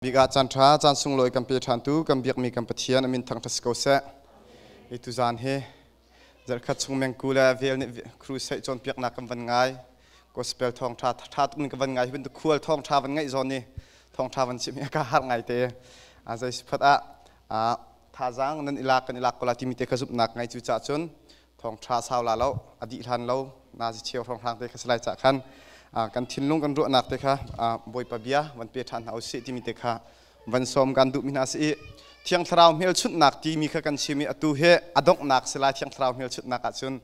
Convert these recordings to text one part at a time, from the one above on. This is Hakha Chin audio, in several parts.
Bik ah caan ṭha, caan sunglawi kan pe ṭhantu kan biakmi kan Pathian a min thangṭhat si ko seh. I tuzaan hi zarhkhat chung mengku le vel nih crusade cawnpiaknak kan van ngai. Gospel thawngṭha ṭha tuk in ka van ngai. Hi bantuk khual thawngṭha van ngaih zawn i thawngṭha van chim hi ka harh ngai te. Zei sifat ah thazaang nan i lak kan i lak ko lai timi te kha zumhnak ngai cu cah cun thawngṭha sau la lo a dih hlan lo nazi cheu hrawnghrang te kha si lai cah khan kan thinlung kan ruahnak te kha Bawipa bia van pe ṭhan hna usih timi te kha van sawm kan duhmi hna si i Thiang Thlarau hmelchunhnak timi kha kan chim i atu hi a donghnak si lai. Thiang Thlarau hmelchunhnak ahcun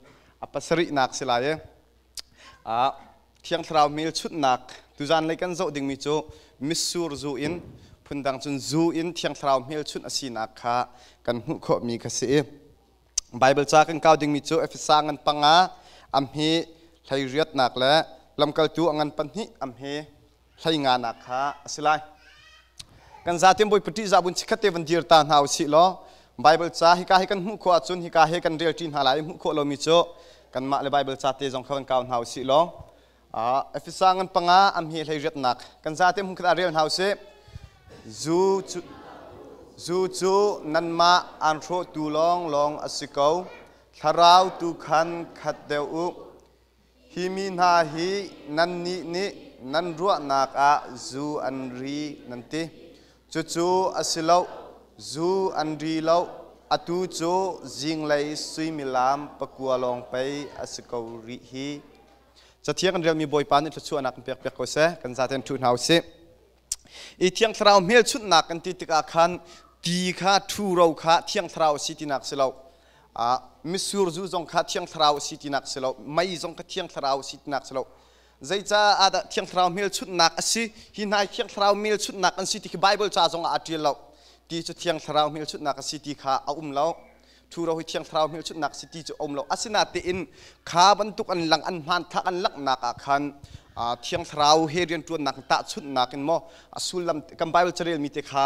a pasarihnak si lai i Thiang Thlarau hmelchunhnak tuzan lei kan zoh dingmi cu mitsur zu in, phundang cun zu in Thiang Thlarau hmelchunh a sinak kha kan hmuh khawhmi kha si i Baibal ca kan kau dingmi cu Efesa ngan panga a hme 18nak le Lamkaltu a ngan 2 a hme 15nak kha a si lai. Kan zaten Bawipa ṭihzah bun chikkhat te van dir ta hna u sih law Baibal ca hika hi kan hmuh khawh ahcun hika hi kan rel ṭi hna lai i hmuh khawh lomi cu kanmah le Baibal ca te zong kha van kau hna u sih law Efesa ngan panga a hme 18nak kan zate hmunkhat ah rel hna u sih. Zu cu, zu cu nanmah aan hrawhtu lawnglawng a si ko. Thlarau tu khan khat deuh u. Hi mi hna hi nannih nih nan ruahnak ah zu an ri nan ti. Cucu a si lo, zu an ri lo. Atu cu zinglei suimilam 9 lawng pei a si ko rih hi. Cathiang kan relmi Bawipa nih thluachuahnak kan pekpiak ko seh. Kan zaten ṭhu hna u sih. I Thiang Thlarau hmelchunhnak kan ti tikah khan ti kha ṭhuro kha Thiang Thlarau a si tinak si lo. Mitsur zu zong kha Thiang Thlarau a si tinak si lo. Mei zong kha Thiang Thlarau a si tinak si lo. Zeicah dah Thiang Thlarau hmelchunhnak a si? Hi hna hi Thiang Thlarau hmelchunhnak an si ti khi Baibal ca zong ah aa ṭial lo. Ti cu Thiang Thlarau hmelchunhnak a si ti kha a um lo. Ṭhuro hi Thiang Thlarau hmelchunhnak si ti cu a um lo. Asinain kha bantuk an lang an hmanthlak an langhnak ah khan Thiang Thlarau he rianṭuannak tahchunhnak in maw a sullam kan Bible carelmi te kha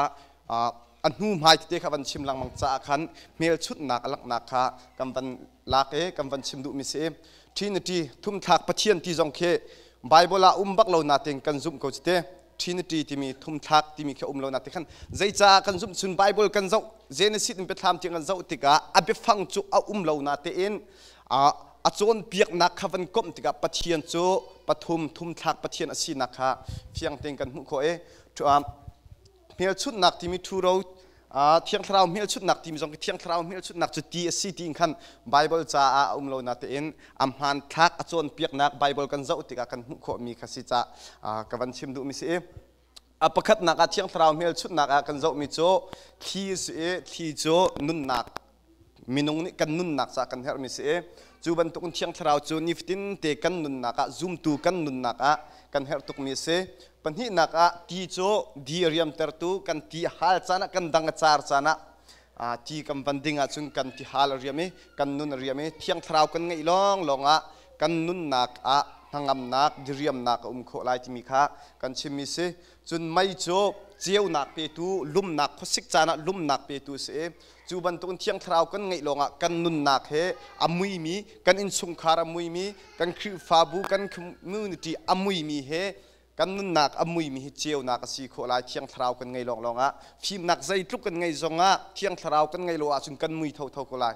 a hnu hmai tete kha van chim lengmang caah khan hmelchunhnak a langhnak kha kan van lak i kan van chim duhmi si. Trinity thumthlak Pathian ti zong khi Bible ah um bak lo natin kan zumh ko cite. Trinity timi thumthlak timi khi um lo na ti khan zeicah kan zumh chun Bible kan zoh Genesis in Biathlam tiang kan zoh tikah a biafang cu a um lo na tein a cawnpiaknak kha van komh tikah Pathian cu pathum thumthlak Pathian a sinak kha fiang tein kan hmuh khawh i hmelchunhnak timi ṭhuro Thiang Thlarau hmelchunhnak timi zong Thiang Thlarau hmelchunhnak cu ti a si tiin khan Bible caah a um lo natein a hmanthlak a cawnpiaknak Bible kan zoh tikah kan hmuh khawhmi kha si ca ka van chim duhmi si i a pakhatnak ah Thiang Thlarau hmelchunhnak ah kan zohmi cu thli si i thli cu nunnak minung nih kan nunnak caah kan herhmi si i cu bantukin Thiang Thlarau cu nifatin te kan nunnak ah zumtu kan nunnak ah kan herh tukmi a si. Pahnihnak ah ti cu di a riamtertu kan ti a hal caan ah kan dang a car caan ah ti kan van ding ahcun kan ti hal a riam i kan nun a riam i Thiang Thlarau kan ngeih lawnglawng ah kan nunnak ah hnangamnak diriamnak a um khawh lai timi kha kan chimmi si. Cun mei cu ceunak petu lumnak khuasik caan ah lumnak petu a si i cu bantukin Thiang Thlarau kan ngeih lawngah kan nunnak he a muimi kan innchungkhar a muimi kan Khrihfabu kan community a muimi he kan nunnak a muimi hi ceunak a si khawh lai. Thiang Thlarau kan ngei lawng lawngah fimnak zeitluk kan ngei zongah Thiang Thlarau kan ngei lo ahcun kan mui thotho ko lai.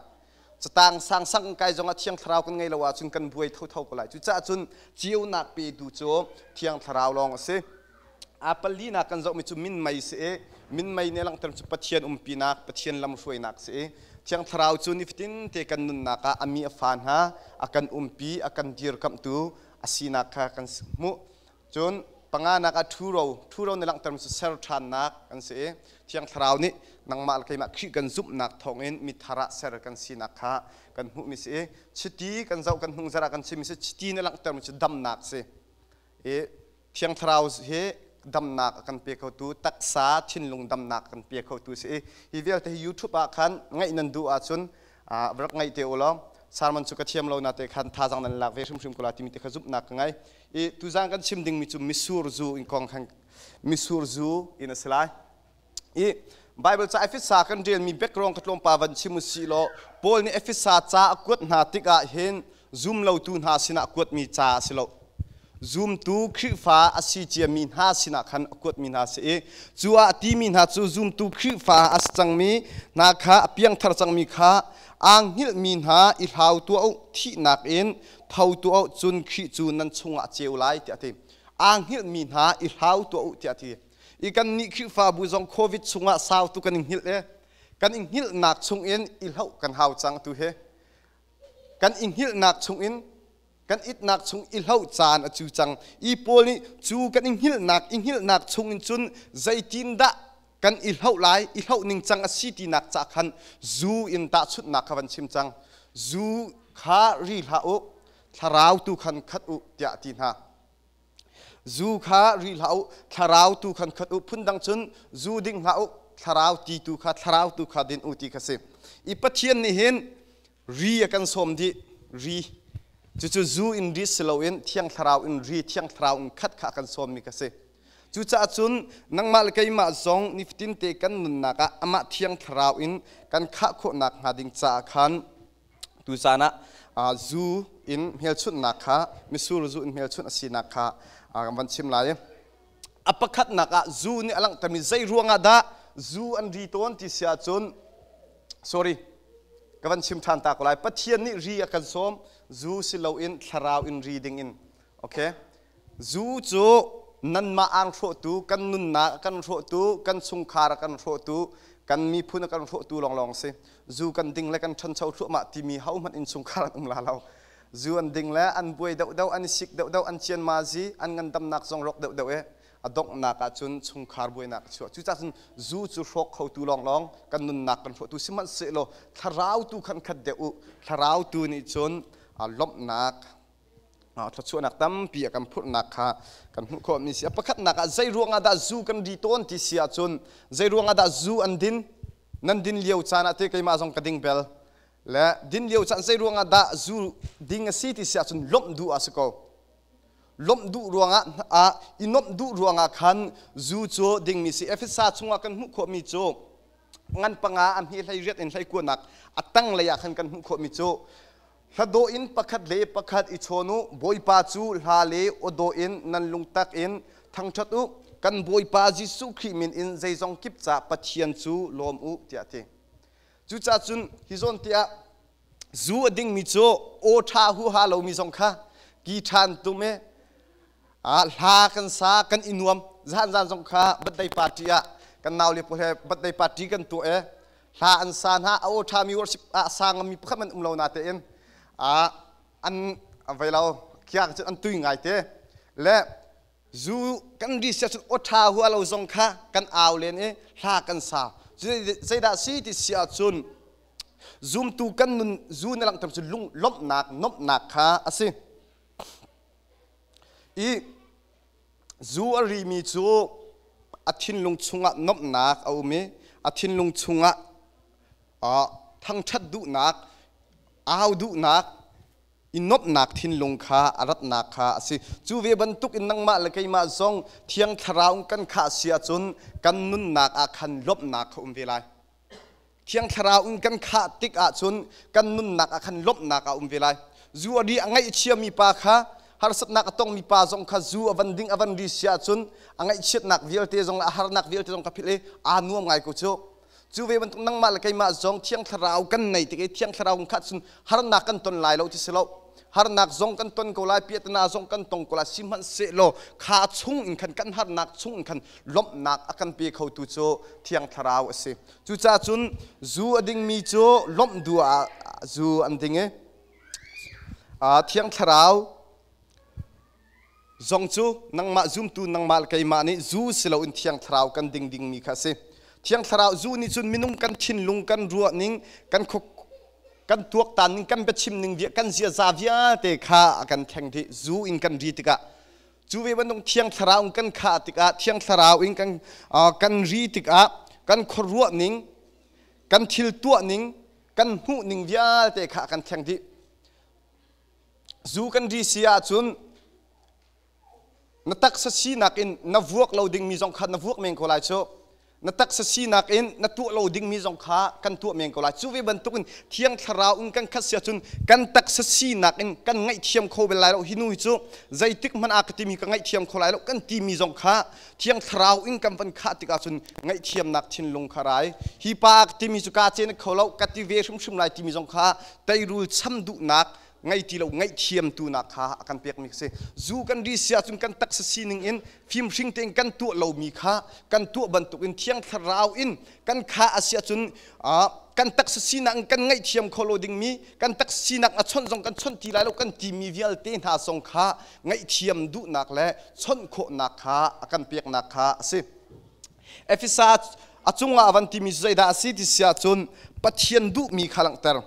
Catang sangsang kai zongah Thiang Thlarau kan ngei lo ahcun kan buai thotho ko lai. Cucaah cun ceunak petu cu Thiang Thlarau lawng a si. A palinak kan zohmi cu minmei si i minmei nih a langhter cu Pathian umpinak, Pathian lamhruainak si i Thiang Thlarau cu nifatin te kan nunnak ah a mi a fa hna a kan umpi, a kan dirkamhtu a sinak kha kan hmuh. Cun panganak ah ṭhuro, ṭhuro nih langhter cu ser ṭhannak kan si i Thiang Thlarau nih nangmah le keimah Khrih kan zumhnak thawngin mithar ah ser kan sinak kha kan hmuhmi si i chiti kan zoh kan hnung zarh ah kan chimmi si chiti nih langhtermi cu damnak si i Thiang Thlarau hi damnak a kan pe khotu, taksa thinlung damnak a kan pe khotu si i hi vialte hi YouTube ah khan ngaih nan duh ahcun rak ngaih te u law sermon cu ka thiam lo na te khan thazang nan lak ve hrimhrim ko la timi te kha zumhnak ka ngei. I tuzan kan chim dingmi cu misur zu in kong khan misur zu in a si lai. I Bible ca Efesa kan relmi background ka tlawmpa van chim u sih law Paul nih Efesa ca a kuat hna tikah hin zum lotu hna sinah kuatmi ca a si lo. Zumtu Khrihfa a si ciami hna sinah khan a kuatmi hna a si i cu ah a timi hna cu zumtu Khrihfa a si cangmi hna kha, a piangthar cangmi kha, aa hngilhmi hna, i hlau tuah u, thihnak in tho tuah u, cun Khrih cu nan chungah a ceu lai, tiah a ti. Aa hngilhmi hna, i hlau tuah u, tiah a ti. I kannih Khrihfabu zong COVID chungah sau tu kan i hngilh i kan i hngilhnak chungin i hloh kan hau cang tu hi. Kan i hngilhnak chungin, kan itnak chung i hloh caan a cu cang. I Paul nih cu kan i hngilhnak, i hngilhnak chung in cun zeitindah kan i hloh lai, i hloh ning cang a si tinak ca khan zu in tahchunhnak kha van chim cang. Zu kha ri hlah u, thlarau tu khan khat u, tiah a ti hna. Zu kha ri hlah u, thlarau tu khan khat u. Phundang cun zu ding hlah u, thlarau ti tu kha, thlarau tu kha din u ti kha si. I Pathian nih hin ri a kan sawm dih. Ri cucu zu in ri si loin Thiang Thlarau in ri, Thiang Thlarau in khat kha a kan sawmmi ka si. Cucaah cun nangmah le keimah zong nifatin te kan nunnak ah amah Thiang Thlarau in kan khah khawhnak hnga ding caah khan tuzaan ah zu in hmelchunhnak kha, mitsur zu in hmelchunh a sinak kha kan van chim lai. A pakhatnak ah zu nih a langhtermi, zei ruangah dah zu an ri tawn ti si ahcun, sorry, ka van chim ṭhan ta ko lai. Pathian nih ri a kan sawm, zu si loin thlarau in ri ding in. Okay, zu cu nanmah aan hrawhtu, kan nunnak a kan hrawhtu, kan chungkhar a kan hrawhtu, kan miphun a kan hrawhtu lawnglawng si. Zu kan ding le kan ṭhancho thluahmah timi hohmanh innchungkhar an um la lo. Zu an ding le an buai deuhdeuh, an i sik deuhdeuh, an cianmazi, an ngandamnak zong rawk deuhdeuh i a donghnak ahcun chungkhar buainak a chuah. Cucaah cun zu cu hrawk khotu lawnglawng, kan nunnak kan hrawhtu sihmanhsehlaw thlarau tu khan khat deuh u. Thlarau tu nih cun lawmhnak, thluachuahnak tampi a kan phurhnak kha kan hmuh khawhmi si. A pakhatnak ah, zei ruangah dah zu kan ri tawn ti si ahcun, zei ruangah dah zu an din? Nan din lio caan ah te keimah zong ka ding bel le din lio caan, zei ruangah dah zu ding a si ti si ahcun, lawmh duh ah si ko. Lawmh duh ruangah, i nuamh duh ruangah khan zu cu dingmi si. Efesa chungah kan hmuh khawhmi cu ngan panga a hme 18 in 19nak a tanglei ah khan kan hmuh khawhmi cu, hladawh in pakhat le pakhat i chawn u, Bawipa cu hla le awdawh in nan lungtak in thangṭhat u, kan Bawipa Jesuh Khrih min in zeizong kip ca Pathian cu lawm u, tiah a ti. Cucaah cun hi zawn tiah zu a dingmi cu aw ṭha huaha lomi zong kha ki ṭhan tum i hla kan sa, kan i nuam. Zan zan zong kha birthday party ah kan nau le pawl he birthday party kan tuah i hla an sa hna. A aw ṭhami worship ah sa ngami pakhat man um lo na tein an vei lo kia cun an tui ngai te le zu kan ri sia cun aw ṭha hua lo zong kha kan au len i hla kan sa. Zeidah si ti si ahcun, zumtu kan nun zu na langhter cu lung lawmhnak, nuamhnak kha a si. I zu a rimi cu a thinlung chungah nuamhnak a um i a thinlung chungah thangṭhat duhnak, au duhnak, i nuamhnak thinlung kha a ratnak kha a si. Cu ve bantuk in nangmah le keimah zong Thiang Thlarau kan khah si ahcun kan nunnak ah khan lawmhnak kha um ve lai. Thiang Thlarau in kan khah tik ahcun kan nunnak ah khan lawmhnak a um ve lai. Zu a ri a ngaihchiami pa kha, harsatnak a tongmi pa zong kha, zu a van ding, a van ri si ahcun a ngaihchiatnak vialte zong le a harnak vialte zong ka philh i aa nuam ngai ko cu. Cu ve bantuk nangmah le keimah zong Thiang Thlarau kan nei tik i Thiang Thlarau kan khah cun harnak kan ton lai lo ti si lo. Harnak zong kan ton ko lai, piahtana zong kan tong ko lai, sihmanhsehlaw kha chung in khan, kan harnak chung in khan lawmhnak a kan pe khotu cu Thiang Thlarau a si. Cucaah cun zu a dingmi cu lawmh duh ah zu an ding i Thiang Thlarau zong cu nangmah zumtu nangmah le keimah nih zu si loin Thiang Thlarau kan ding dingmi kha a si. Thiang Thlarau zu nih cun minung kan thinlung, kan ruahning, kan kan tuaktan ning, kan biachim ning, kan ziaza vialte kha a kan thleng dih zu in kan ri tikah. Cu ve bantuk Thiang Thlarau in kan khah tikah, Thiang Thlarau in kan kan ri tikah kan khuaruah ning, kan thil tuah ning, kan hmuh ning vialte kha a kan thleng dih. Zu kan ri si ahcun na taksa sinak in na vuak lo dingmi zong kha na vuak men ko lai cu. Na taksa sinak in na tuah lo dingmi zong kha kan tuah men ko lai. Cu ve bantukin Thiang Thlarau in kan khat sia cun kan taksa sinak in kan ngaihthiam kho bel lai lo. Hi nu hi cu zeitik hmanh ah ka timi ka ngaihthiam kho lai lo kan timi zong kha Thiang Thlarau in kan van khah tikah cun ngaihthiamnak thinlung kha rai. Hi pa ka timi cu ka cen kho lo, ka ti ve hrimhrim lai timi zong kha teirul cham duhnak ngei ti lo, ngaihthiam tu nak kha a kan pekmi si. Zu kan ri sia cun kan taksa sining in fimhring tein kan tuah lomi kha kan tuah bantukin Thiang Thlarau in kan kha a si ahcun kan taksa sinak in kan ngaihthiam kho lo dingmi, kan taksa sinak a chawnh zong kan chawnh ti lai lo kan timi vialte hna zong kha ngaihthiam duhnak le chawnh khawhnak kha a kan peknak kha a si. Efesa a cungah a van timi cu zeidah a si ti si ahcun Pathian duhmi kha langhter.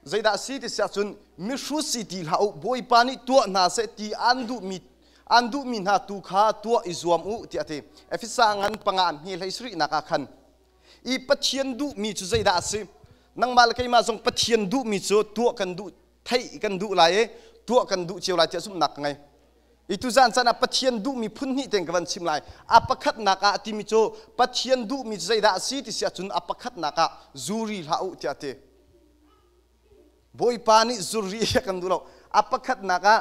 Zeidah a si ti si ahcun mihrut si ti hlah u, Bawipa nih tuah hna seh ti an duhmi an duhmi hna tu kha tuah i zuam u tiah a ti. Efesa ngan panga an hme hlei sarihnak ah khan i Pathian duhmi cu zeidah a si? Nangmah le keimah zong Pathian duhmi cu tuah kan duh, theih kan duh lai i tuah kan duh cio lai tiah zumhnak ka ngei. I tuzan caan ah Pathian duhmi phun hnih tein ka van chim lai. A pakhatnak ah a timi cu Pathian duhmi cu zeidah a si ti si ahcun a pakhatnak ah zuri hlah u tiah a ti. Bawipa nih zuri a kan duh lo. A pakhatnak ah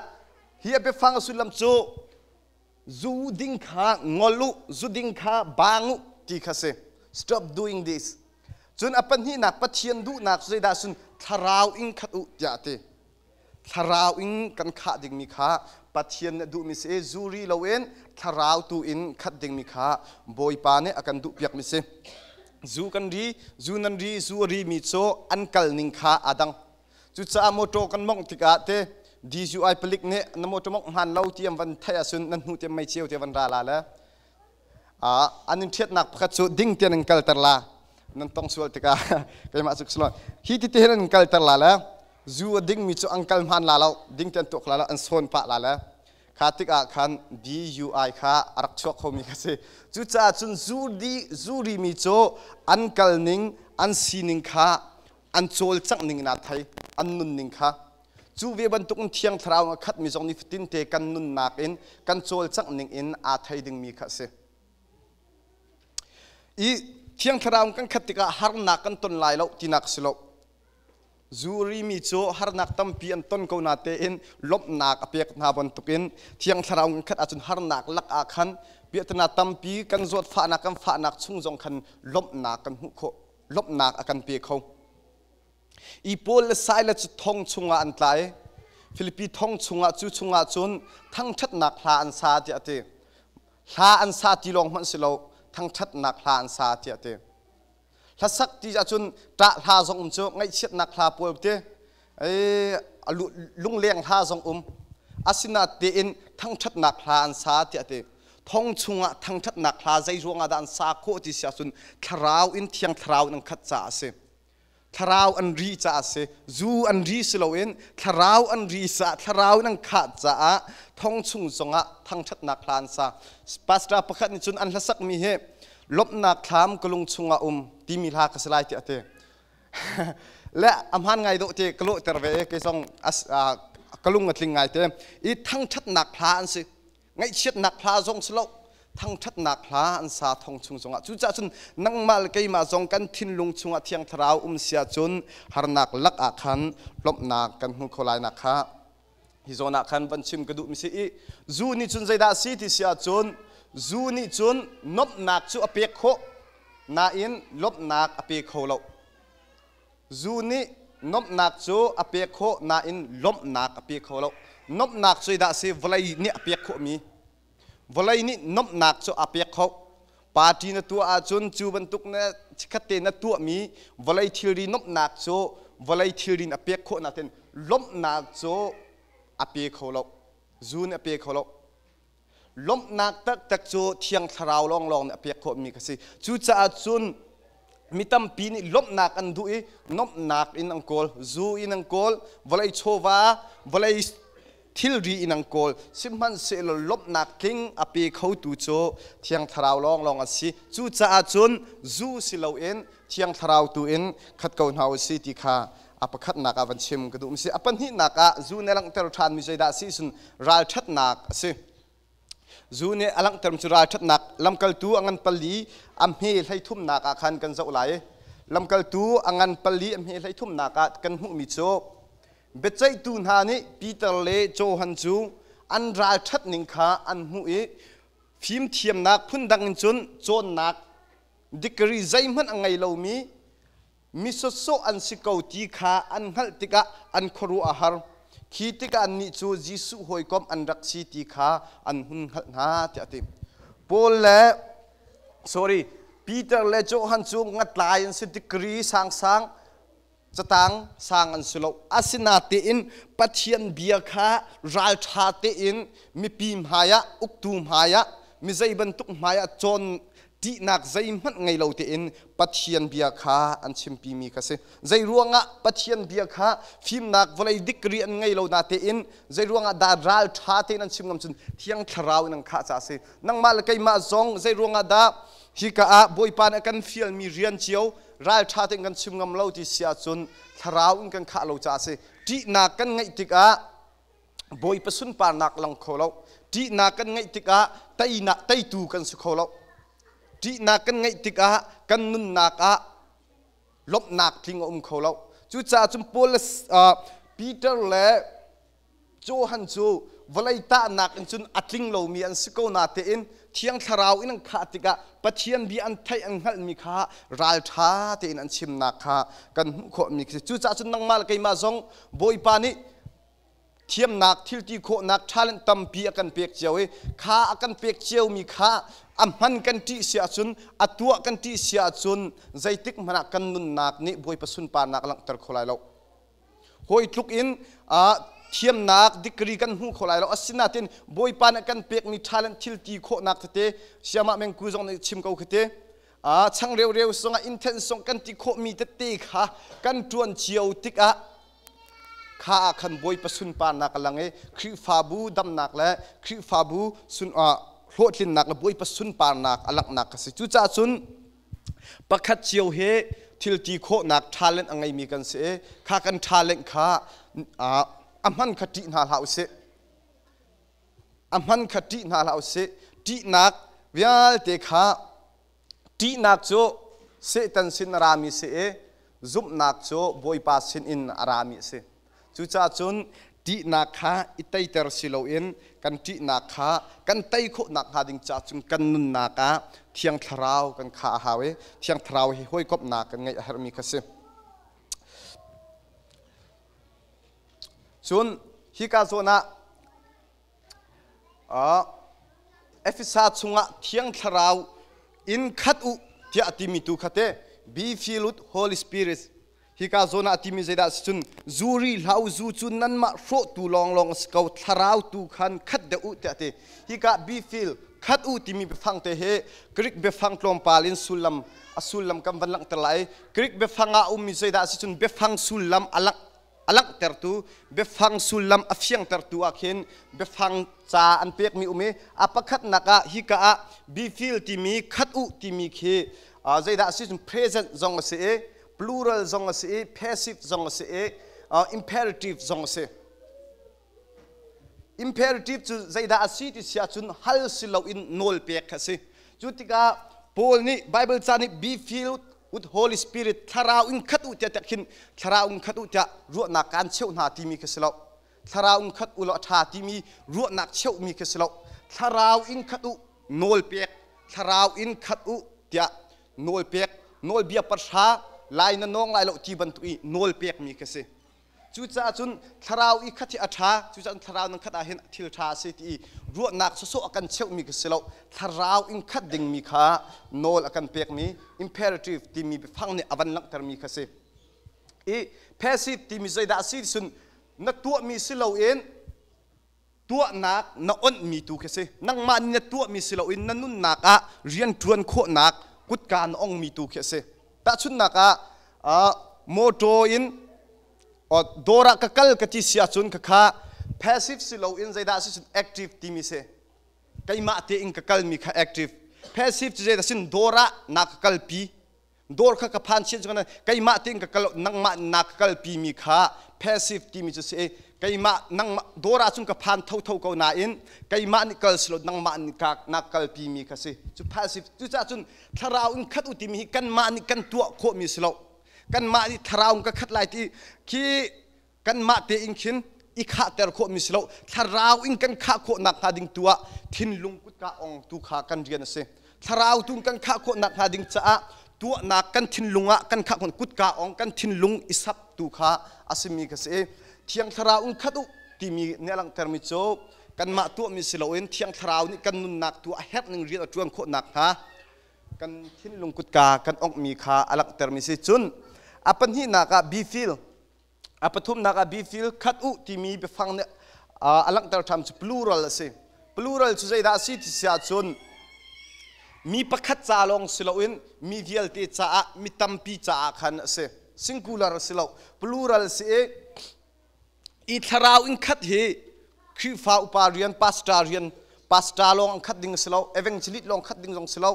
hi a biafang a sullam cu zu ding kha ngol u, zu ding kha baang u ti kha si. Stop doing this. Cun a pahnihnak Pathian duhnak cu zeidah sun thlarau in khat u tiah a ti. Thlarau in kan khah dingmi kha Pathian nih a duhmi si. Zuri loin thlarau tu in khat dingmi kha Bawipa nih a kan duhpiakmi si. Zu kan ri, zu nan ri, zu a rimi cu an kal ning kha aa dang. Cucaah motor kan mongh tikah te DUI palik nih na motor mongh hmaan lo ti an van theih ahcun nan hnu te mei ceu te van ra la le an in ṭhiatnak pakhat cu ding tian in kalter la. Nan tong sual tikah keimah cu ka hi ti te hin an kalter la le zu a dingmi cu an kal hmaan la lo, ding te an tuak la lo, an sawn pah la le kha tikah khan DUI kha a rak chuak khomi kha si. Cucaah cun zu di zu rimi cu an kal ning, an sining kha an cawlcangh ning in aa thei, an nunning kha. Cu ve bantuk in Thiang Thlarau a khatmi zong nifatin te kan nunnak in kan cawlcangh ning in aa thei dingmi kha a si. I Thiang Thlarau kan khat tikah harnak kan ton lai lo tinak si lo. Zu rimi cu harnak tampi an ton ko natein lawmhnak a pek hna bantukin Thiang Thlarau kan khat ahcun harnak lak ah khan piahtana tampi kan zawtfahnak, kan fahnak chung zong khan lawmhnak kan hmuh khawh, lawmhnak a kan pe kho. I Paul le Silas cu thong chungah an tla i Filipi thong chungah cu chungah cun thangṭhatnak hla an sa tiah a ti. Hla an sa ti lawng hmanh si lo, thangṭhatnak hla an sa tiah a ti. Hlasak ti ahcun ṭah hla zong um cu, ngaihchiatnak hla pawl te, lungleng hla zong um. Asinatein thangṭhatnak hla an sa tiah a ti. Thong chungah thangṭhatnak hla zei ruangah dah an sa khawh ti si ahcun thlarau in Thiang Thlarau in an khat caah a si. Thlarau an ri caah a si. Zu an ri si loin thlarau an ri caah, thlarau in an khah caah thong chung zongah thangṭhatnak hla an sa. Pastor pakhat nih cun an hlasakmi hi lawmhnak thlam ka lung chungah um timi hla ka si lai tiah a ti. Le a hmaan ngai dawh ti ka lawhter ve i kei zong ka lung a tling ngai te. I thangṭhatnak hla an si. Ngaihchiatnak hla zong si lo, thangṭhatnak hla an sa thong chung zongah. Cucaah cun nangmah le keimah zong kan thinlung chungah Thiang Thlarau um sia cun harnak lak ah khan lawmhnak kan hmu kho lai nak kha hi zawn ah khan van chim ka duhmi si. I zu nih cun zeidah a si ti si ahcun zu nih cun nuamhnak cu a pek khawh nain lawmhnak a pe kho lo. Zu nih nuamhnak cu a pek khawh nain lawmhnak a pe kho lo. Nuamhnak cu zeidah a si? Vawlei nih a pek khawhmi. Vawlei nih nuamhnak cu a pek khawh. Party na tuah ahcun cu bantuk na chikkhat te na tuahmi vawlei thilri nuamhnak cu vawlei thilri in a pek khawh nain lawmhnak cu a pe kho lo. Zu nih a pe kho lo. Lawmhnak taktak cu Thiang Thlarau lawnglawng nih a pek khawhmi ka si. Cucaah cun mi tampi nih lawmhnak an duh i nuamhnak in an kawl, zu in an kawl, vawlei chawva, vawlei thilri in an kawl. Sihmanhsehlaw lawmhnak tling a pe khotu cu Thiang Thlarau lawnglawng a si. Cucaah cun zu si loin Thiang Thlarau tu in khat ko hna u si ti kha a pakhatnak ah van chim ka duh mi si. A pahnihnak ah zu na langhter ṭhanmi zeidah a si cun ralṭhatnak a si. Zu nih a langhter cu ralṭhatnak lamkaltu a ngan pali a hme 33nak ah khan kan zoh lai. Lamkaltu a ngan pali a hme 33nak ah kan hmuhmi cu biaceihtu hna nih Peter le Johan cu an ralṭhat ning kha an hmuh i fimthiamnak phundang in cun cawnnak degree zeihmanh a ngei lomi mi sawsawh an si ko ti kha an hngalh tikah an khuaruah a har. Khi tikah annih cu Jesuh hawikom an rak si ti kha an hun hngalh hna tiah a ti. Paul le sorry Peter le Johan cu ngatlai an si, degree sangsang catang sang an si lo. Asinatein Pathian bia kha ralṭha tein mipi hmaiah, uktu hmaiah, mi zei bantuk hmaiah cawn ṭihnak zeihmanh ngei lo tein Pathian bia kha an chimpimi kha si. Zei ruangah Pathian bia kha fimnak vawlei dikri an ngei lo na tein zei ruangah dah ral ṭha tein an chim ngam cun Thiang Thlarau in an khah caah a si. Nangmah le keimah zong zei ruangah dah hika ah Bawipa nih a kan fialmi rian cio ral ṭha tein kan chim ngam lo ti si ahcun Thlarau in kan khah lo caah a si. Ṭihnak kan ngeih tikah Bawipa sunparnak lang kho lo. Ṭihnak kan ngeih tikah teinak teitu kan si kho lo. Ṭihnak kan ngeih tikah kan nunnak ah lawmhnak tling a um kho lo. Cucaah cun Paul le Peter le Johan cu vawlei tahnak in cun a tling lomi an si ko na tein Thiang Thlarau in an khah tikah Pathian bia an theih an hngalhmi kha ralṭha tein an chimnak kha kan hmuh khawhmi khi si. Cucaah cun nangmah le keimah zong Bawipa nih thiamnak thilti khawhnak talent tampi a kan pek cio i kha a kan pek ciomi kha a hman kan ṭih si ahcun, a tuah kan ṭih si ahcun, zeitik hmanh ah kan nunnak nih Bawipa sunparnak a langhter kho lai lo. Hawi tluk in thiamnak degree kan hmu kho lai lo, asinain Bawipa nih kan pekmi talent thilti khawhnak tete siamah mengku zong nih chim ko khite changreu reu zongah intense zong kan ti khawhmi tete kha kan ṭuan cio tikah kha ah khan Bawipa sunparnak a lang i Khrihfabu damnak le Khrihfabu sun hlawhtlinnak le Bawipa sunparnak a langhnak a si. Cucaah cun pakhat cio he thil ti khawhnak talent a ngeimi kan si i kha kan talent kha a hman kha ṭih hna hlah usih. A hman kha ṭih hna hlah usih. Ṭihnak vialte kha, ṭihnak cu Satan sin a rami si i zumhnak cu Bawipa sinin a rami a si. Cucaah cun ṭihnak kha i teiter si loin kan ṭihnak kha kan tei khawh nakhnga ding caah cun kan nunnak ah Thiang Thlarau kan khah a hau i Thiang Thlarau hi hawikomhnak kan ngeih a herhmi kha si. Cun hika zawn ah Efesa chungah Thiang Thlarau in khat u tiah a timi tu kha te, be filled with Holy Spirit, hika zawn ah a timi zeidah si cun zu ri hlah u, zu cu nanmah hrawhtu lawnglawng a si ko, thlarau tu khan khat deuh u tiah a ti. Hika be filled, khat u timi biafang te hi Greek biafang tlawmpal in sullam a sullam kan van langhter lai. Greek biafang ah a ummi zeidah si cun biafang sullam a langh a langhtertu, biafang sullam a fiangtertu ah khin biafang ca an pekmi um i a pakhatnak ah hika ah be filled timi, khat u timi khi zeidah a si cun present zong a si i plural zong a si i passive zong a si i imperative zong a si. Imperative cu zeidah a si ti si ahcun hal si loin nawl pek kha a si. Cu tikah Paul nih Bible ca nih be filled with Holy Spirit, thlarau in khat u tiah khin thlarau in khat u tiah ruahnak kaan cheuh hna timi kha si lo. Thlarau in khat u law a ṭha timi ruahnak cheuhmi kha si lo. Thlarau in khat u nawl pek, thlarau in khat u tiah nawl pek, nawlbia pahra lai na nawng lai lo ti bantuk i nawl pekmi kha si. Cucaah cun thlarau i khat hi a ṭha, cucaah thlarau nan khat ah hin thil ṭha a si ti i ruahnak sawsawh a kan cheuhmi kha si lo. Thlarau in khat dingmi kha nawl a kan pekmi imperative timi biafang nih a van langhtermi kha si. I passive timi zeidah a si cun na tuahmi si loin tuahnak na onhmi tu khi si. Nangmah nih na tuahmi si loin na nunnak ah rian ṭuan khawhnak kutka na ongmi tu khi a si. Tahchunhnak ah, motor in dawr ah ka kal ka ti si ahcun khakha passive si loin zeidah si cun active timi si. Keimah tein ka kalmi kha active. Passive cu zeidah sin dawr ah na ka kalpi, dawr kha ka phan chin cu keimah tein ka kal, nangmah na ka kalpi mi kha passive timi cu si. Keimah nangmah dawr ah cun ka phan thotho ko nain keimah nih kal silo, nangmah nih ka na kalpi mi kha si. Cu passive. Cucaah cun thlarau in khat u timi hi kanmah nih kan tuah khawhmi si lo. Kanmah nih thlarau in ka khat lai ti khi kanmah tein khin i khahter khawhmi si lo. Thlarau in kan khah khawh nakhnga ding tu ah thinlung kutka ong tu kha kan rian a si. Thlarau tu kan khah khawh nakhnga ding caah tuahnak kan thinlung ah kan khah khawh kutka ong kan thinlung i sap tu kha a simi kha si. Thiang Thlarau in khat u timi nih a langhtermi cu kanmah tuahmi si loin Thiang Thlarau nih kan nunnak tu a herh ning rian a ṭuan khawh nakhnga kan thinlung kutka kan onghmi kha a langhtermi si. Cun a pahnihnak ah bifil, a pathumnak ah bifil khat u timi biafang nih a langhter ṭham cu plural a si. Plural cu zeidah a si ti si ahcun mi pakhat ca lawng si loin mi vialte caah, mi tampi caah khan a si. Singular a si lo, plural si i i thlarau in khat hi Khrihfa upa rian, pastor rian, pastor lawng an khat ding a si lo, evangelist lawng khat ding zong si lo,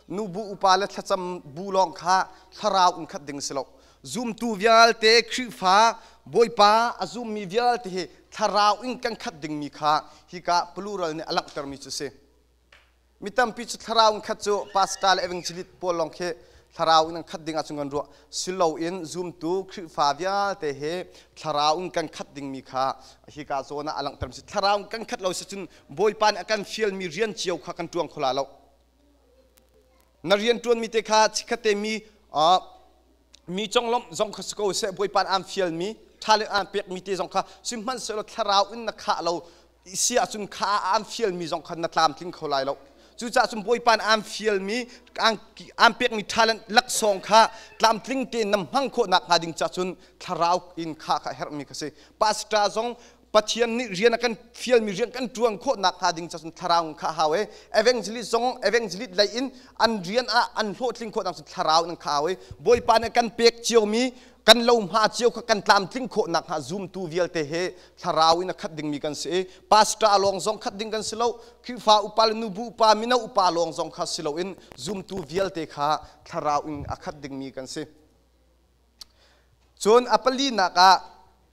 nubu upa le thlacam bu lawng kha thlarau in khat ding si lo. Zumtu vialte, Khrihfa Bawipa a zummi vialte hi thlarau in kan khat dingmi kha hika plural nih a langhtermi cu si. Mi tampi cu thlarau in khat cu pastor le evangelist pawl lawng khi thlarau in an khat ding ahcun kan ruah. Siloin zumtu Khrihfa vialte hi thlarau in kan khat dingmi kha hika zawn ah a langhter si. Thlarau in kan khat lo si cun Bawipa nih a kan fialmi rian cio kha kan ṭuang kho la lo. Na rian ṭuanmi te kha chikkhatte mi mi conglawmh zong kha si ko seh, Bawipa nih aan fialmi ṭha le aan pekmi te zong kha sihmanhsehlaw thlarau in na khah lo si ahcun kha aan fialmi zong kha na tlamtling kho lai lo. Cucaah cun Bawipa nih aan fialmi, aan pekmi talent laksawng kha tlamtling tein na hmang khawh nakhnga ding caah cun thlarau in khah kha a herhmi kha si. Pastor zong Pathian nih rian a kan fialmi rian kan ṭuan khawh nakhnga ding caah cun thlarau in khah hau e. Evangelist zong evangelist lei in an rian ah an hlawhtling khawh nak cun thlarau in khah hau e. Bawipa nih kan pek ciomi kan lo hma cio kha kan tlamtling khawh nakhnga zumtu vialte he thlarau in a khat dingmi kan si i pastor lawng zong khat ding kan si lo, Khrihfa upa le nubu upa, mino upa lawng zong kha si loin zumtu vialte kha thlarau in a khat dingmi kan si. Cun a palinak ah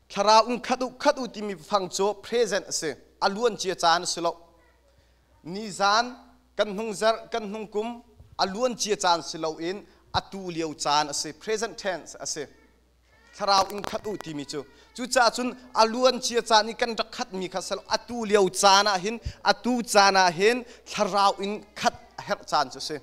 thlarau in khat u, khat u timi fang cu present a si. A luan cia caan a si lo. Nizan kan hnung zarh, kan hnung kum a luan cia caan si loin atu lio caan a si. Present tense a si. Thlarau in khat u timi cu. Cucaah cun a luan cia caan i kan rak khatmi kha si lo. Atu lio caan ah hin, atu caan ah hin thlarau in khat a herh caan cu a si.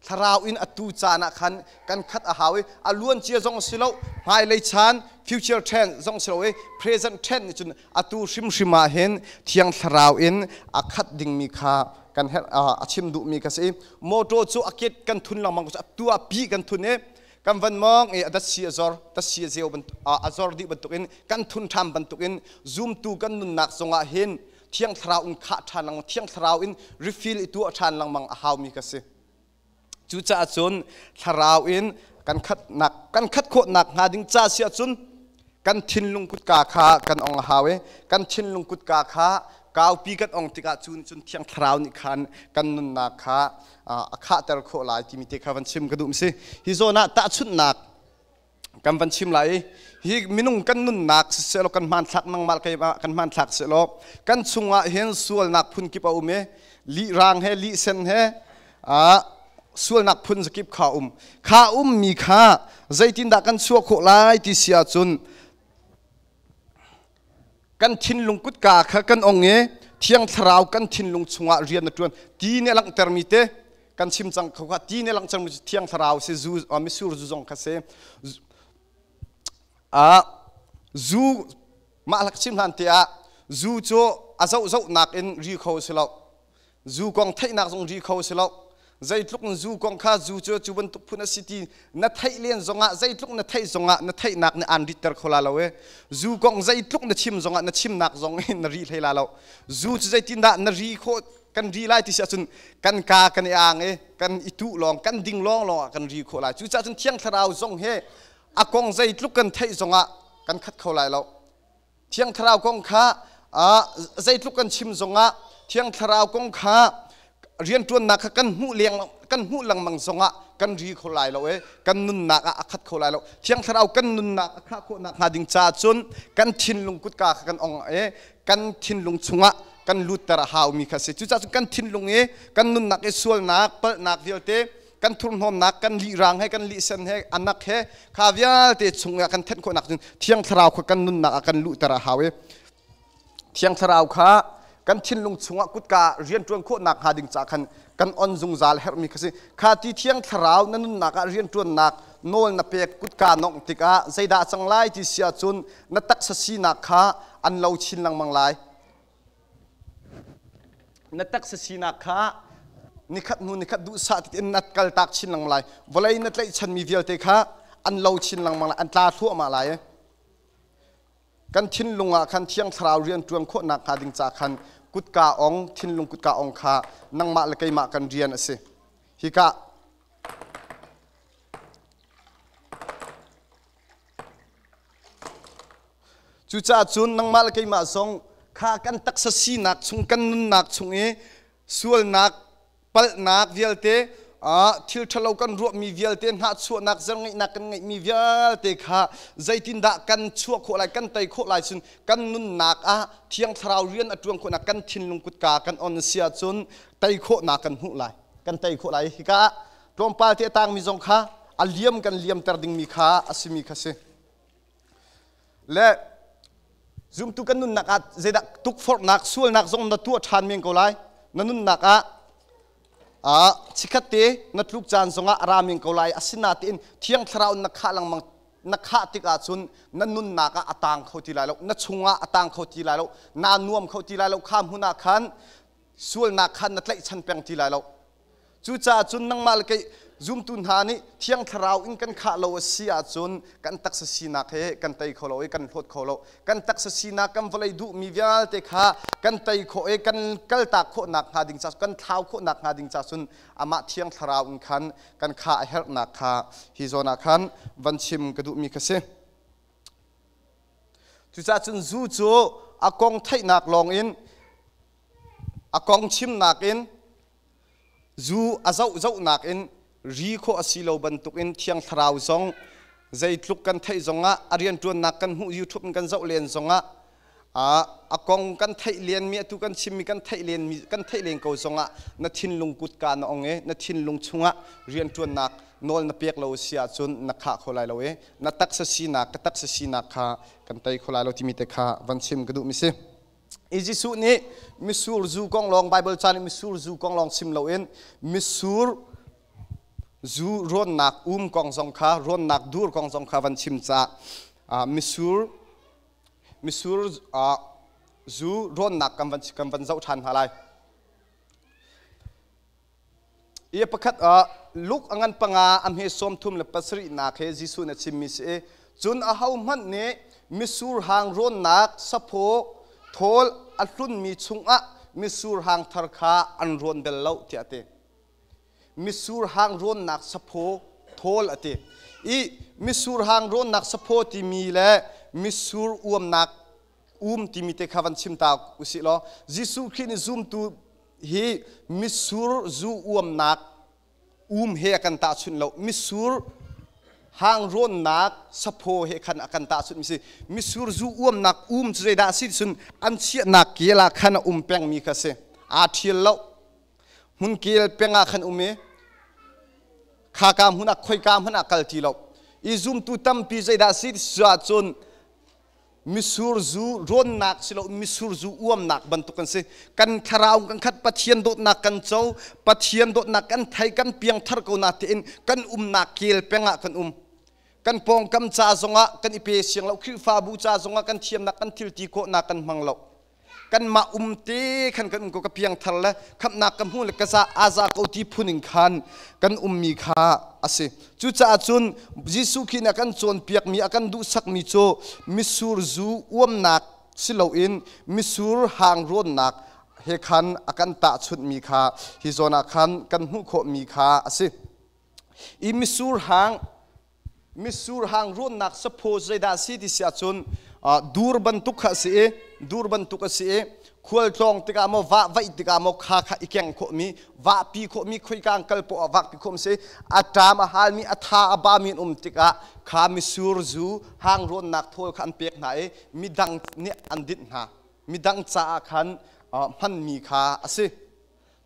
Thlarau in atu caan ah khan kan khat a hau i a luan cia zong si lo, hmailei chan future tense zong si lo i present tense nih cun atu hrimhrim ah hin Thiang Thlarau in a khat dingmi kha kan herh, a chim duhmi kha si. Motor cu a ket kan thun lengmang, atu ah pi kan thun i kan van mong i a datsi a zor, datsi a zeu, a zor dih bantukin kan thun ṭhan bantukin zumtu kan nunnak zongah hin Thiang Thlarau in khah ṭhan lengmang, Thiang Thlarau in refill i tuah ṭhan lengmang a haumi ka si. Cucaah cun Thlarau in kan khatnak, kan khat khawhnak hnga ding ca si ahcun kan thinlung kutka kha kan ong a hau i kan thinlung kutka kha kaupi kan ong tikah cun cun Thiang Thlarau nih khan kan nunnak kha a khahter khawh lai timi te kha van chim ka duh si. Hi zawn ah tahchunhnak kan van chim lai i hi minung kan nunnak siseh kan hmanthlak, nangmah keimah kan hmanthlak seh, kan chungah hin sualnak phun kip a um i lih rang he, lih sen he, sualnak phun zakip kha um kha ummi kha zeitindah kan chuah khawh lai ti si ahcun kan thinlung kutka kha kan ong i Thiang Thlarau kan thinlung chungah rian a ṭuan ti nih a langhtermi te kan chim cang kho kha. Ti nih a langhtermi cu Thiang Thlarau si. Zu, misur zu zong kha si. Zu mah lak chim hlan te ah zu cu a zoh zohnak in ri kho si lo, zu kong theihnak zong ri kho si lo. Zeitluk in zu kong kha, zu cu cu bantuk phun a si ti na theih len zongah, zeitluk na theih zongah, na theihnak nih aan ritter kho la lo e. Zu kong zeitluk na chim zongah na chimnak zong in na ri hlei la lo. Zu cu zeitindah na ri khawh, kan ri lai ti si ahcun kan ka kan i ang i kan i tuh lawng, kan ding lawng lawng ah kan ri khawh lai. Cucaah cun Thiang Thlarau zong he a kong zeitluk kan theih zongah kan khat kho lai lo. Thiang Thlarau kong kha zeitluk kan chim zongah, Thiang Thlarau kong kha Rianṭuannak kha kan hmuh leng kan hmuh lengmang zongah kan ri kho lai lo i kan nunnak ah a khat kho lai lo. Thiang Thlarau kan nunnak a khah khawhnak hnga ding caah cun kan thinlung kutka kha kan ong i kan thinlung chungah kan lutter a haumi kha a si. Cucaah cun kan thinlung i kan nunnak i sualnak, palhnak vialte, kan thurhnawmnak, kan lihraang he, kan lihsen he, anak he, kha vialte chungah kan thenh khawhnak cun Thiang Thlarau kha kan nunnak ah kan luhter a hau i Thiang Thlarau kha kan thinlung chungah kutka rianṭuan khawhnak hnga ding caah khan kan on zungzal herhmi kha si. Kha ti Thiang Thlarau na nunnak ah rianṭuannak nawl na pek kutka nongh tikah zeidah a cang lai ti si ahcun na taksa sinak kha an lo chin lengmang lai. Na taksa sinak kha nikhat hnu nikhat duhsah in na kaltak chin lengmang lai. Vawlei na tlaihchanmi vialte kha an lo chin lengmang lai, an tla thluahmah lai. Kan thinlung ah khan Thiang Thlarau rian ṭuan khawhnak hnga ding ca khan kutka ong, thinlung kutka ong kha nangmah le keimah kan rian a si. Hika Cucaah cun nangmah le keimah zong kha kan taksa sinak chung, kan nunnak chung i sualnak, palhnak vialte, thil ṭhalo kan ruahmi vialte, hnahchuahnak, zerngeihnak kan ngeihmi vialte kha zeitindah kan chuah khawh lai, kan tei khawh lai cun kan nunnak ah Thiang Thlarau rian a ṭuan khawhnak kan thinlung kutka kan on a si ahcun tei khawhnak kan hmuh lai. Kan tei khawh lai. Hika ah tlawmpal te a tangmi zong kha a liam kan liamter dingmi kha a simi kha si. Le zumtu kan nunnak ah zeidah tukforhnak, sualnak zong na tuah ṭhan men ko lai. Na nunnak ah chikkhat te na tluk caan zongah a ra men ko lai. Asinain Thiang Thlarau na khah lengmang na khah tikah cun na nunnak ah a tang kho ti lai lo, na chungah a tang kho ti lai lo, naa nuam kho ti lai lo. Kha hmun ah khan sualnak khan na tlaihchan peng ti lai lo. Cucaah cun nangmah le kei zumtu hna nih Thiang Thlarau in kan khah lo a si ahcun kan taksa sinak he kan tei kho lo i kan hlawt kho lo. Kan taksa sinak, kan vawlei duhmi vialte kha kan tei khawh i kan kaltak khawhnak hnga ding ca, kan thlau khawhnak hnga ding ca cun amah Thiang Thlarau in khan kan khah a herhnak kha hi zawn ah khan van chim ka duhmi kha si. Cucaah cun zu cu a kong theihnak lawng in, a kong chimnak in, Zu a zohzohnak in ri khawh a si lo bantukin Thiang Thlarau zong zeitluk kan theih zongah a rianṭuannak kan hmuh, YouTube in kan zoh len zongah a kong kan theih lenmi, atu kan chimmi kan theih lenmi, kan theih len ko zongah na thinlung kutka na ong i na thinlung chungah rianṭuannak nawl na pek lo a si ahcun na khah kho lai lo i na taksa sinak, ka taksa sinak kha kan tei kho lai lo timi te kha van chim ka duhmi si. I Jesuh nih mitsur zu kong lawng, Baibal ca nih mitsur zu kong lawng chim loin mitsur zu rawnnak um kong zong kha, rawnnak dur kong zong kha van chim caah mitsur mitsur zu rawnnak kan van zoh ṭhan hna lai. I pakhat ah Luke a ngan panga a hme 37 nak he Jesuh nih a chimmi si i, cun ahohmanh nih mitsur hang rawnnak saphaw thawl a hlunmi chungah mitsur hang thar kha an rawn bel lo tiah a ti. Mitsur hang rawnnak saphaw thawl a ti. I mitsur hang rawnnak saphaw timi le mitsur uamnak um timi te kha van chim ta usih law, Jesuh Khrih nih zumtu hi mitsur zu uamnak um he a kan tahchunh lo, mitsur hang rawnnak saphaw he khan a kan tahchunh mi si. Mitsur zu uamnak um cu zeidah a si cun an chiahnak kel ah khan a um pengmi kha si, aa ṭhial lo, hmun kel peng ah khan um i khaka hmun ah khoika hmanh ah kal ti lo. I zumtu tampi zeidah si cun mitsur zu rawnnak si lo, mitsur zu uamnak bantuk kan si. Kan thlarau kan khat, Pathian dawtnak kan co, Pathian dawtnak kan thei, kan piangthar ko na tiin kan umnak kel peng ah kan um. Kan pawngkam ca zongah kan i pe siang lo, Khrihfabu ca zongah kan thiamnak, kan thilti khawhnak kan hmang lo. Kanmah um te khan kan um ko, ka piangthar le khamhnak ka hmu le ka za aza ko ti phun in khan kan ummi kha a si. Cucaah cun Jesuh Khrih nih a kan cawnpiakmi, a kan duhsakmi cu mitsur zu uamnak si loin mitsur hang rawnnak he khan a kan tahchunhmi kha hi zawn ah khan kan hmuh khawhmi kha a si. I mitsur hang rawnnak saphaw zeidah a si ti si ahcun Dur bantuk kha a si i dur bantuk a si i khualtlawng tikah maw vah vaih tikah maw kha kha i keng khawhmi vahpi khawhmi khoika an kal poah ah vahpi khawhmi si. A ṭam a halmi, a tha a bami an um tikah kha misur zu hang rawnnak thawl kha an pek hna i midang nih an dinh hna. Midang caah khan hmanmi kha a si.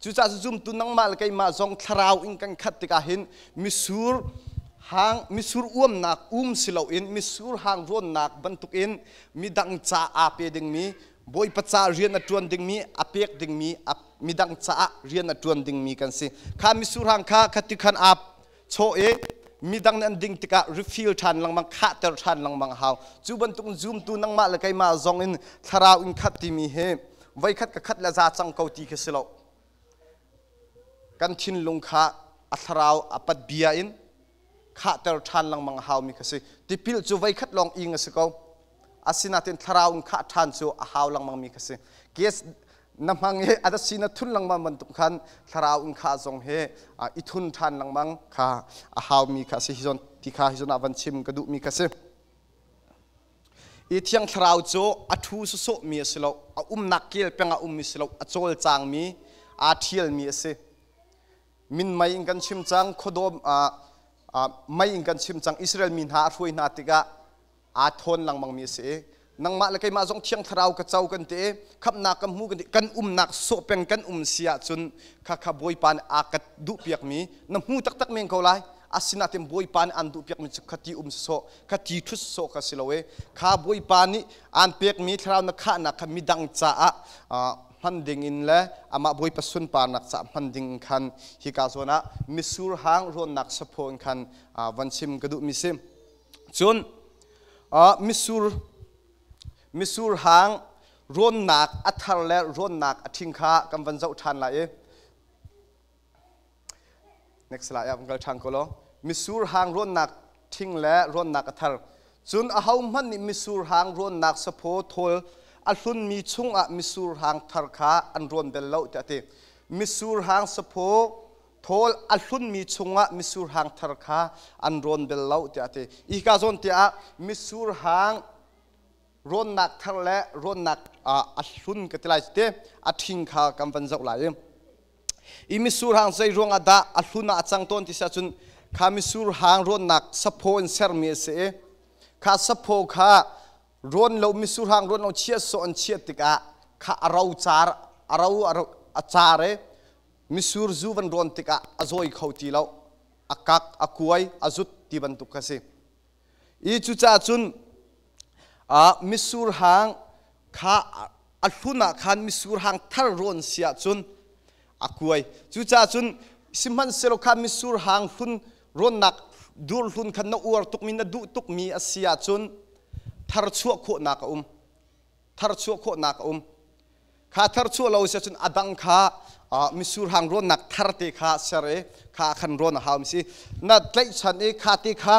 Cucaah zumtu nangmah le keimah zong thlarau in kan khat tikah hin misur hang, misur uamnak um si loin misur hang rawnnak bantukin midang ca aa pe dingmi, Bawipa ca rian a ṭuan dingmi, a pek dingmi, midang caah rian a ṭuan dingmi kan si. Kha misur hang kha khati khan aa chawh i midang nih an ding tikah refill ṭhan lengmang, khahter ṭhan lengmang a hau. Cu bantuk zumtu nangmah le keimah zong in thlarau in khat timi hi voikhat ka khat le za cang ko ti khi si lo. Kan thinlung kha a thlarau a pat bia in khahter ṭhan lengmang a haumi kha si. Tipil cu voikhat lawng ing a si ko. Asinain thlarau in khah ṭhan cu a hau lengmang mi kha si. Gas na hmang i a si na thun lengmang bantuk khan thlarau in khah zong hi i thun ṭhan lengmang kha a haumi kha si. Hi zawn ti kha hi zawn ah van chim ka duhmi kha si. I Thiang Thlarau cu a ṭhu sawsawhmi a si lo, a umnak kel peng ah ummi si lo, a cawlcangmi, aa ṭhialmi a si. Minmei in kan chim cang, khuadawm mei in kan chim cang, Israel mi hna a hruai hna tikah aa thawn lengmangmi a si i nangmah le keimah zong Thiang Thlarau ka co kan ti i khamhnak ka hmu kan ti, kan umnak sawh peng kan um si ahcun khakha Bawipa nih aa ka duhpiakmi na hmu taktak men ko lai. Asinain Bawipa nih aan duhpiakmi cu khati um sawh, khati ṭhut sawh kha si lo i kha Bawipa nih aan pekmi thlarau na khahnak kha midang caah hman ding in le amah Bawipa sunparnak caah hman ding in khan hika zawn ah misur hang rawnnak saphaw in khan van chim ka duhmi si. Cun misur misur hang rawnnak a thar le rawnnak a ṭhing kha kan van zoh ṭhan lai i Next slide ah kal ṭhan ko law. Misur hang rawnnak ṭhing le rawnnak a thar. Cun ahohmanh nih misur hang rawnnak saphaw thawl a hlunmi chungah misur hang thar kha an rawn bel lo tiah a ti. Misur hang saphaw thawl a hlunmi chungah misur hang thar kha an rawn bel lo tiah a ti. Hika zawn tiah misur hang rawnnak thar le rawnnak a hlun ka ti lai te a ṭhing kha kan van zoh lai i I misur hang zei ruangah dah a hlun ah a cang tawn ti si ahcun kha misur hang rawnnak saphaw in sermi a si i kha saphaw kha rawn lo, misur hang rawn lo, chiat sawh an chiat tikah kha a ro car a ro a car i misur zu van rawn tikah a zawi kho ti lo, a kak, a kuai, a zut ti bantuk kha si. I cucaah cun mitsur hang kha a hlun ah khan mitsur hang thar rawn si ahcun a kuai. Cucaah cun sihmanhsehlaw kha mitsur hang hlun rawnnak dur hlun khan na uar tukmi, na duh tukmi a si ahcun thar chuah khawhnak a um. Thar chuah khawhnak a um. Kha thar chuah lo si ahcun a dang kha mitsur hang rawnnak thar te kha ser i kha khan rawn a hau mi si. Na tlaihchan i kha te kha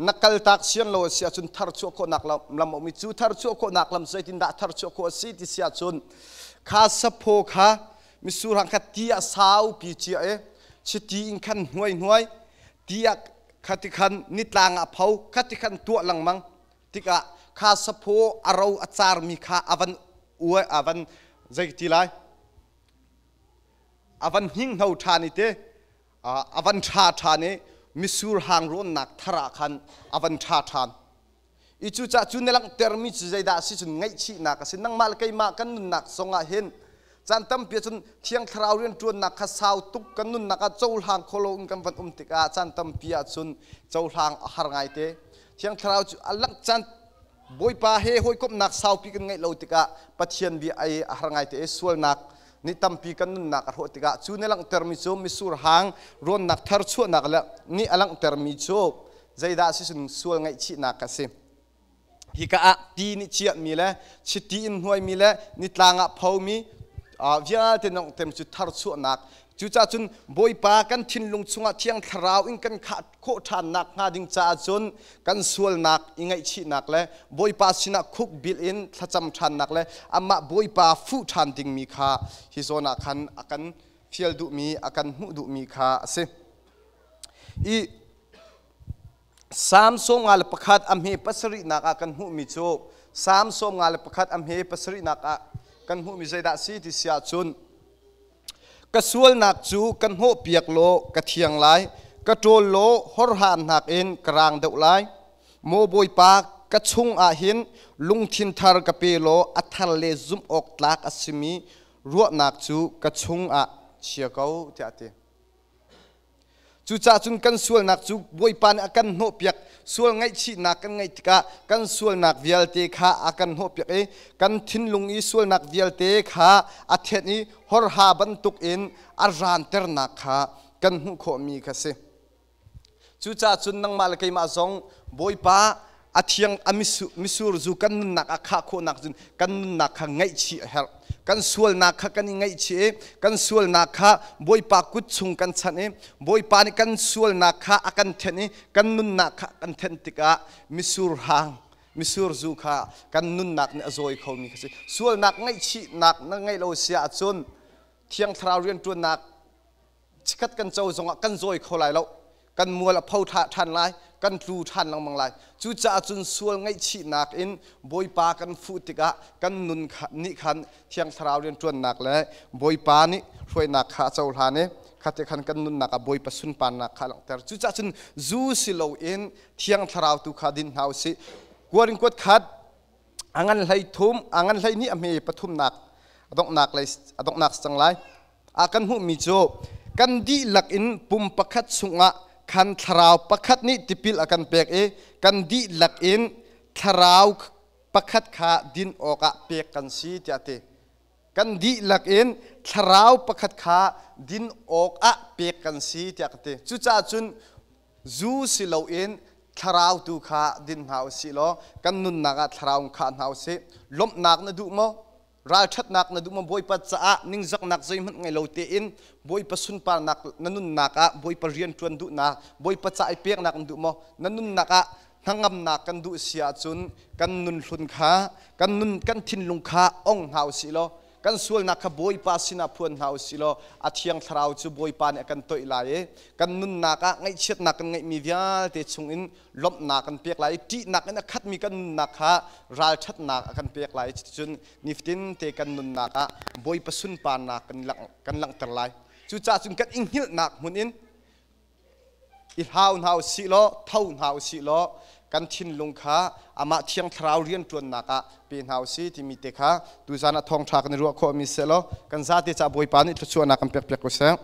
na kaltak sian lo a si ahcun thar chuah khawhnak lam a um i cu thar chuah khawhnak lam zeitindah thar chuah khawh a si ti si ahcun kha saphaw kha mitsur hang kha ti ah saupi cia i chiti in khan hnuai hnuai ti ah khati khan nitlang ah pho khati khan tuah lengmang tikah kha saphaw a ro a carmi kha a van uai, a van zei ti lai, a van hninghno ṭhan i te a van ṭha ṭhan i misur hang rawnnak thar ah khan a van ṭha ṭhan i cucaah cu na langhtermi cu zeidah a si cun ngaihchihnak a si. Nangmah le keimah kan nunnak zongah hin caan tampi ahcun Thiang Thlarau rianṭuannak kha sau tuk kan nunnak ah cohlang kho loin kan van um tikah caan tampi ahcun cohlang a har ngaite. Thiang Thlarau cu a langh caan Bawipa he hawikomhnak saupi kan ngeih lo tikah Pathian bia ei a har ngaite i sualnak nih tampi kan nunnak a hrawh tikah cu nih langhtermi cu misur hang rawnnak thar chuahnak le nih a langhtermi cu zeidah a si cun sual ngaihchihnak a si. Hika ah ti nih ciahmi le chiti in hnuaimi le nitlang ah phomi vialte nongtem cu thar chuahnak. Cucaah cun Bawipa kan thinlung chungah Thiang Thlarau in kan khah khawh ṭhannak hnga ding caah cun kan sualnak i ngaihchihnak le Bawipa sinah khukbil in thlacam ṭhannak le amah Bawipa fuh ṭhan dingmi kha hi zawn ah khan a kan fial duhmi, a kan hmuh duhmi kha a si. I Salm 51 a hme pasarihnak ah kan hmuhmi cu, Salm 51 a hme pasarihnak ah kan hmuhmi zeidah si ti si ahcun, ka sualnak cu kan hnawhpiak law ka thiang lai, ka ṭawl law horha nakin ka rang deuh lai. Maw Bawipa, ka chung ah hin lungthin thar ka pe law a thar le zumh awk tlak a simi ruahnak cu ka chung ah chia ko, tiah a ti. Cucaah cun kan sualnak cu Bawipa nih a kan hnawhpiak. Sual ngaihchihnak kan ngeih tikah kan sualnak vialte kha a kan hnawhpiak i kan thinlung i sualnak vialte kha a thenh i horha bantukin a raanternak kha kan hmuh khawhmi kha si. Cucaah cun nangmah le keimah zong Bawipa a thiang a misur zu kan nunnak a khah khawhnak cun kan nunnak kha ngaihchih a herh. Kan sualnak kha kan i ngaihchih i kan sualnak kha Bawipa kut chung kan chanh i Bawipa nih kan sualnak kha a kan thenh i kan nunnak kha kan thenh tikah misur hang, misur zu kha kan nunnak nih a zawi khomi kha si. Sualnak ngaihchihnak na ngeih lo si ahcun Thiang Thlarau rianṭuannak chikkhat kan co zongah kan zawi kho lai lo, kan mual a pho ṭhan lai, kan tlu ṭhan lengmang lai. Cucaah cun sual ngaihchihnak in Bawipa kan fuh tikah kan nun nih khan Thiang Thlarau rianṭuannak le Bawipa nih hruainak kha a cohlan i khate khan kan nunnak ah Bawipa sunparnak kha a langhter. Cucaah cun zu si loin Thiang Thlarau tu kha din hna u sih. Kuarin kuat khat a ngan hlei thum, a ngan hlei hnih a hme pathumnak a donghnak lei a donghnak cang lai a kan hmuhmi cu, kan dihlak in pum pakhat chungah khan thlarau pakhat nih tipil a kan pek i kan dihlak in thlarau pakhat kha din awkah pek kan si, tiah ti. Kan dihlak in thlarau pakhat kha din awkah pek kan si, tiah ka ti. Cucaah cun zu si loin thlarau tu kha din hna u sih law kan nunnak ah thlarau khah hna u sih. Lawmhnak na duh maw? Ralṭhatnak na duh maw? Bawipa caah ningzaknak zeihmanh ngei lo tein Bawipa sunparnak na nunnak ah Bawipa rian ṭuan duhnak, Bawipa ca i peknak na duh maw? Na nunnak ah hnangamnak kan duh si ahcun kan nun hlun kha, kan nun, kan thinlung kha ong hna u sih law kan sualnak kha Bawipa sinah phuan hna u sih law a Thiang Thlarau cu Bawipa nih a kan toih lai i kan nunnak ah ngaihchiatnak kan ngeihmi vialte chungin lawmhnak kan pek lai i ṭihnak in a khatmi kan nunnak kha ralṭhatnak a kan pek lai. Cuticun nifatin te kan nunnak ah Bawipa sunparnak kan langhter lai. Cucaah cun kan i hngilhnak hmun in i hlau hna u sih law, tho hna u sih law kan thinlung kha amah Thiang Thlarau rianṭuannak ah pe hna u sih timi te kha tuzan ah thawngṭha kan i ruah khawhmi seh law kan zate caah Bawipa nih thluachuahnak kan pekpiak ko seh.